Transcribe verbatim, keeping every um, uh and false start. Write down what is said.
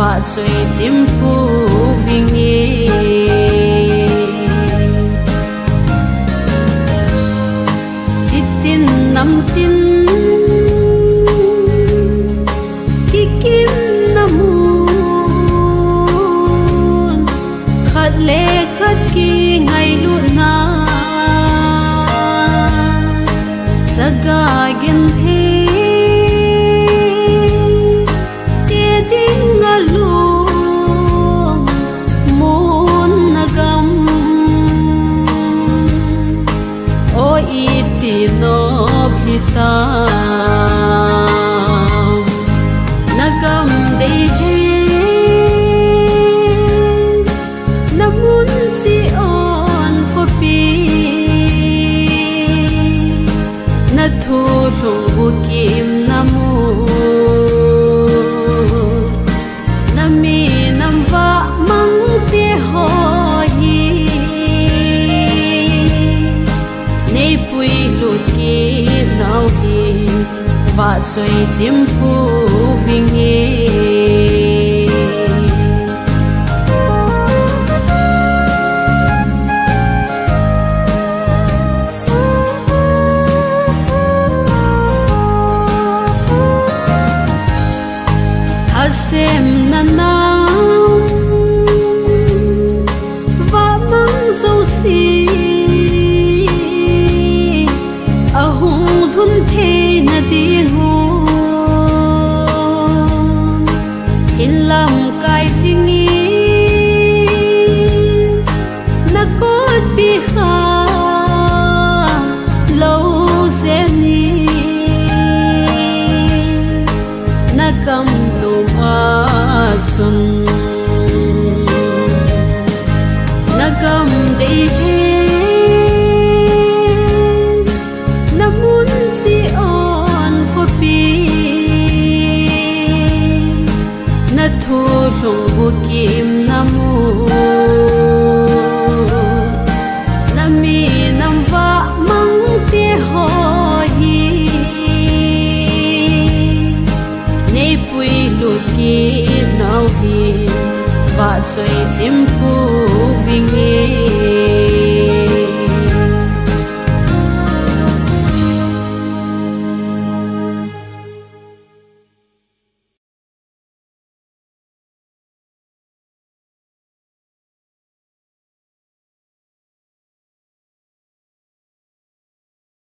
Vahchoi chim pu vinge. Chitin namtin kikim namun, khat le khat kingailutna, chaga genthei te dinga lungmonna gam. O iti nop hitam, nagam deilhen, namun chihon khopi, nathulhung bukim namu, nami namvah mangte ho hi, neipuilut kit nau hi, vahchoi chim pu vinge. Hasemna nam vahmang jouse ahung lhun theina dingun, hin lamkai jingin, nakotpi kha lou jengin, nagamlum a chun, nagam deilhen, namun chihon khopi, nathulhung bukim namu, nami namvah mangte ho hi, neipuilut kit nau hi, vahchoi chim pu vinge.